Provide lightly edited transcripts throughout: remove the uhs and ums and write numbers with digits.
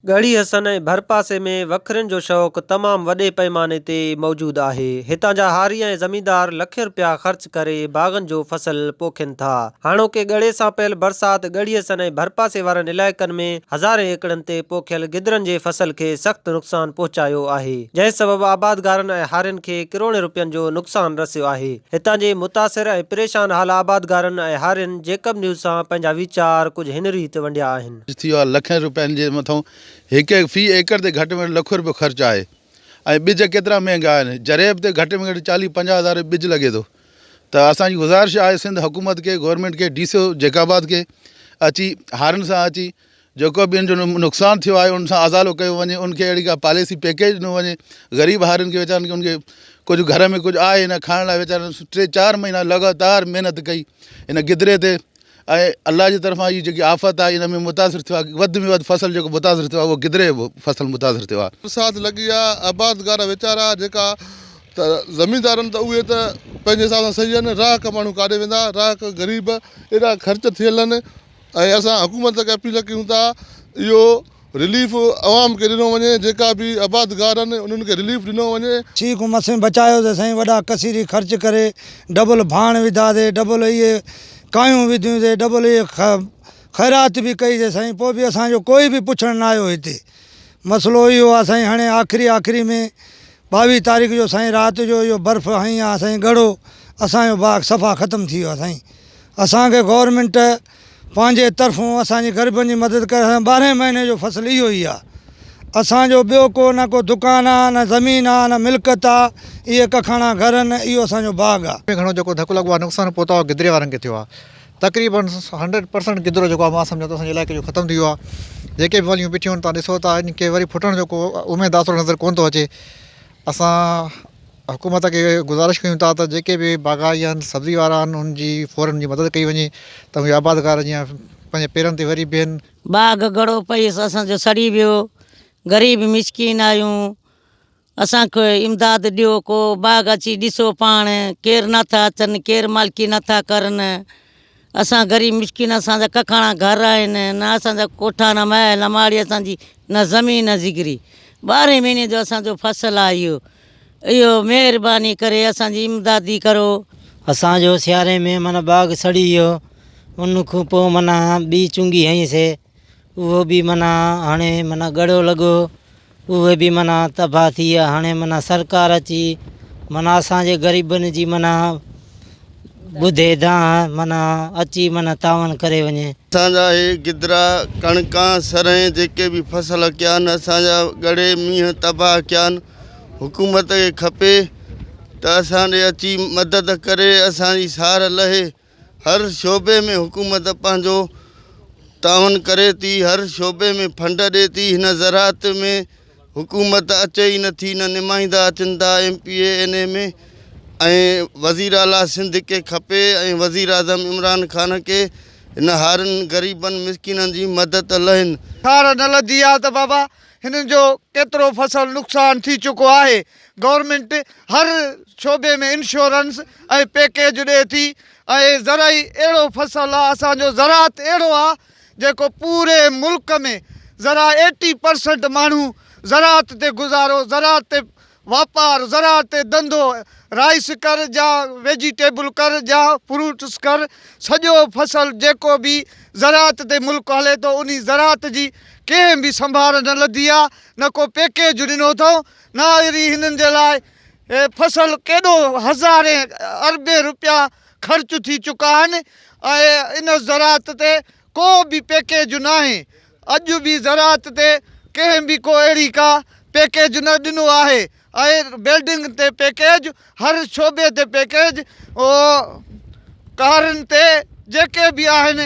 ڳڙهي حسن ۽ ڀرپاسي ۾ وکرين جو شوق تمام وڏي پئماني تي موجود آهي. هتان جا هاري ۽ زميندار لکين رپيا خرچ ڪري باغن جو فصل پوکين ٿا. هاڻوڪي ڳڙهي سان پيل برسات ڳڙهي حسن ۽ ڀرپاسي وارن علائقن ۾ هزارين ايڪڙن تي پوکيل گدرن جي فصل کي سخت نقصان پهچايو آهي، جنهن سبب آبادگارن ۽ هارين کي ڪروڙين رپين جو نقصان رسيو آهي. هتان جي متاثر ۽ پريشان حال آبادگارن ۽ هارين جيڪب نيوز سان پنهنجا ويچار ڪجهه هن ريت ونڊيا آهن. خرچ ٿي ويو آهي لکين روپين جي مٿئون هڪ هڪ في ايڪڙ تي گهٽ ۾ گهٽ لکون روپيو خرچ آهي ۽ ٻج ڪيترا مهنگا آهن جريب تي گهٽ ۾ گهٽ چاليهه پنجاهه هزار روپيو ٻج لڳي ٿو ته اسان جي گذارش آهي سنڌ حڪومت کي گورنمينٽ کي ڊي سي او جيڪب آباد کي اچي هارين سان اچي جيڪو به ان جو نقصان ٿيو آهي ان سان ازالو ڪيو وڃي ان کي اهڙي ڪا پاليسي پيڪيج ڏنو وڃي غريب هارين کي ويچارن کي ان کي ڪجهه گهر ۾ ڪجهه آهي نه کائڻ لاء ويچارن ٽي چار مهينا لڳاتار محنت ڪئي ان گدري تي ۽ الله جي طرفان هي جيڪي آفت آئي ان ۾ متاثر ٿيو آهي وڌ ۾ وڌ فصل جيڪو متاثر ٿيو آهي اهو گدري جو فصل متاثر ٿيو آهي. برسات لڳي آ آبادگار ويچارا جيڪا ته زميندارن ته اهي ته پنهنجي حساب سان صحيح آهن راهڪ ماڻهو ڪاڏي ويندا راهڪ غريب ايڏا خرچ ٿيل آهن ۽ اسان حڪومت کي اپيل ڪيون ٿا اهو رليف عوام کي ڏنو وڃي جيڪا به آبادگار آهن انهن کي رليف ڏنو وڃي. سي کون مسين بچايو ته سائين وڏا ڪسيري خرچ ڪري ڊبل ڀاڻ وڌا سي ڊبل اهي ڪايون وڌيون سي ڊبل اهي خيرات به ڪئي سي سائين پوء به اسان جو ڪوئي به پڇڻ نه آيو هتي مسئلو اهو آ سائين هاڻي آخري آخري ۾ ٻاويهه تاريخ جو سائين رات جو اهو برف هنئي آ سائين ڳڙو اسان جو باغ صفا ختم ٿي ويو آ سائين اسان کي گورنمينٽ پنهنجي طرفون اسان جي غريبن جي مدد ڪري اسان ٻارهين مهيني جو فصل اهو ئي آ اسان جو ٻيو ڪو نه ڪو دڪان آ نه زمين آ نه ملڪت آ اهي ڪکاڻا گهر آهن اهو اسان جو باغ آ. ۾ گهڻو جيڪو ڌڪ لڳو آ نقصان پهتو آ گدري وارن کي ٿيو آ تقريبن هنڊريڊ پرسنٽ گدرو جيڪو آ مان سمجهان ٿو اسان جي علائقي جو ختم ٿي ويو آ جيڪي به وليون بيٺيون آهن تان ڏسو ٿا ان کي وري ڦٽڻ جو ڪو اميد آسرو نظر ڪون ٿو اچي اسان حڪومت کي گذارش ڪيون ٿا ته جيڪي به باغائي آهن سبزي وارا آهن انهن جي فورن جي مدد ڪئي وڃي ته اهي آبادگار جيئن پنهنجي پيرن تي وري بيهن. باغ گهڙو پئي اسان جو سڙي ويو غريب مسڪين آهيون اسان کي امداد ڏيو ڪو باغ اچي ڏسو پاڻ ڪير نٿا اچن ڪير مالڪي نٿا ڪرن اسان غريب مسڪين اسان جا ڪکاڻا گهر آهن نه اسان جا ڪوٺا نه محل نه ماڙي اسان جي نه زمين نه ذگري ٻارهين مهيني جو اسان جو فصل آهي اهو اهو مهرباني ڪري اسان جي امدادي ڪرو. اسان جو سياري ۾ معنيٰ باغ سڙي ويو ان کان پوء معنيٰ ٻي چونگي هنئي سي اهو به معنيٰ هاڻي معنيٰ ڳڙو لڳو اهي به معنيٰ تباهه ٿي ويا هاڻي معنيٰ سرڪار اچي معنيٰ اسان جي غريبن جي معنيٰ ٻڌي دانهن معنيٰ اچي معنيٰ تعاون ڪري وڃي. اسان جا هي گدرا، ڪڻڪان، سرهين جيڪي به فصل ڪيا آهن اسان جا ڳڙي مينهن تباهه ڪيا آهن حڪومت کي کپي ته اسان ڏي اچي مدد ڪري اسان جي سار لهي هر شعبي ۾ حڪومت پنهنجو تعاون ڪري ٿي هر شعبي ۾ فنڊ ڏي ٿي هن زراعت ۾ حڪومت اچي ئي نٿي نه نمائندا اچن ٿا ايم پي اي اين اي ۾ ۽ وزير اعليٰ سنڌ کي کپي ۽ وزير اعظم عمران خان کي هن هارين غريبن مسڪينن جي مدد لهن. سار نه لڌي آ ته بابا هنن جو ڪيترو فصل نقصان ٿي چڪو آهي گورنمينٽ هر شعبي ۾ انشورنس ۽ پيڪيج ڏئي ٿي ۽ زرعي اهڙو فصل آ اسان جو زراعت اهڙو آ جيڪو پوري ملڪ ۾ ذرا ايٽي پرسنٽ ماڻهو زراعت تي گذارو زراعت تي واپار زراعت تي ڌنڌو رائس ڪر جا ويجيٽيبل ڪر جا فروٽس ڪر سڄو فصل جيڪو به زراعت تي ملڪ هلي ٿو انهي زراعت جي ڪنهن به سنڀار نه لڌي آ نه ڪو پيڪيج ڏنو اٿئون نه وري هنن جي لاء فصل ڪيڏو هزارين اربين روپيا خرچ ٿي چڪا آهن ۽ ان زراعت تي ڪو به پيڪيج ناهي اڄ به زراعت تي ڪنهن به ڪو اهڙي ڪا پيڪيج نه ڏنو آهي ۽ بلڊنگ تي پيڪيج هر شعبي تي پيڪيج ڪارن تي جيڪي به آهن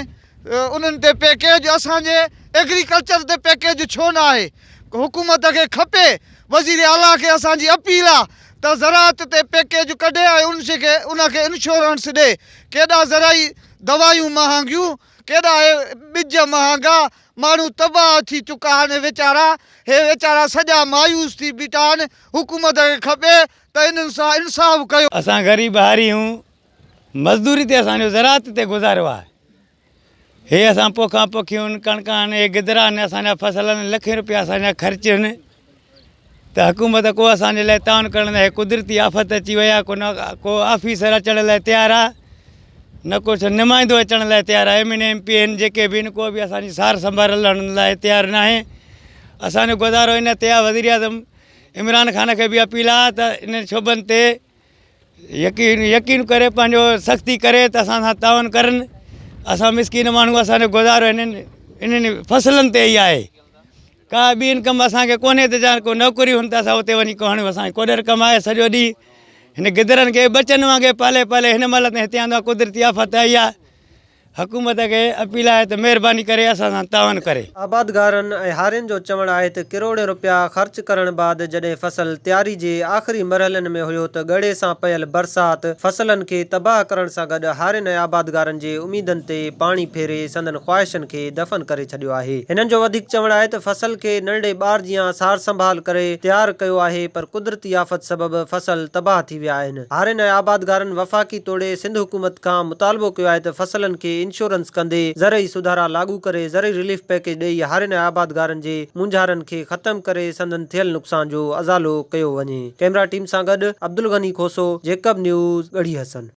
انهن تي پيڪيج اسان جي ايگريڪلچر تي پيڪيج ڇو نه آهي حڪومت کي کپي وزير اعليٰ کي اسان جي اپيل آ ته زراعت تي پيڪيج ڪڍي ۽ ان کي ان کي انشورنس ڏي ڪيڏا زرعي دوايون مهانگيون ڪيڏا هي ٻج مهانگا ماڻهو تباهه ٿي چڪا آهن ويچارا هي ويچارا سڄا مايوس ٿي بيٺا آهن حڪومت کي کپي ته انهن سان انصاف ڪيو. اسان غريب هاري هون مزدوري تي اسان جو زراعت تي گذارو آهي. هي اسان پوکان پوکيون آهن، ڪڻڪان آهن، هي گدرا آهن، اسان جا فصل آهن، لکين روپيا اسان جا خرچ آهن ته حڪومت ڪو اسان جي لاء تعاون ڪرڻ لاء قدرتي آفت اچي وئي آهي ڪو نه ڪو آفيسر اچڻ لاء تيار آهي نه ڪو نمائندو اچڻ لاء تيار آهي M N A M P آهن جيڪي به آهن ڪو به اسان جي سار سنڀال لهڻ لاء تيار ناهي اسان جو گذارو ان تي آهي وزيراعظم عمران خان کي به اپيل آهي ته انهن شعبن تي يقين يقين ڪري پنهنجو سختي ڪري ته اسان سان تعاون ڪرن اسان مسڪين ماڻهو اسان جو گذارو هنن انهن فصلن تي ئي آهي ڪا ٻي انڪم اسان کي ڪونهي ته جان ڪو نوڪري هن ته اسان اتي وڃي ڪو هڻيون اسان کي ڪوڏر ڪمائي سڄو ڏينهن هن گدرن کي ٻچن وانگي پالي پالي هن مهل تائين هتي آندو آهي قدرتي آفت آئي آهي حڪومت کي اپيل آهي ته مهرباني ڪري اسان سان تعاون ڪري. آبادگارن ۽ هارين جو چوڻ آهي ته ڪروڙين رپيا خرچ ڪرڻ بعد جڏهن فصل تياري جي آخري مرحلن ۾ هيو ته ڳڙي سان پيل برسات فصلن کي تباهه ڪرڻ سان گڏ هارين ۽ آبادگارن جي اميدن تي پاڻي ڦيري سندن خواهشن کي دفن ڪري ڇڏيو آهي. هنن جو وڌيڪ چوڻ آهي ته فصل کي ننڍڙي ٻار جيان سار سنڀال ڪري تيار ڪيو آهي پر قدرتي آفت سبب فصل تباهه ٿي ويا آهن. هارين ۽ آبادگارن وفاقي توڙي سنڌ حڪومت کان مطالبو ڪيو آهي ته فصلن کي انشورنس ڪندي زرعي سڌارا لاڳو ڪري زرعي رليف پيڪيج ڏئي هارين ۽ آبادگارن جي مونجهارن کي ختم ڪري سندن ٿيل نقصان جو ازالو ڪيو وڃي. ڪئميرا ٽيم سان گڏ عبدالغني کوسو، جيڪب نيوز، ڳڙهي حسن.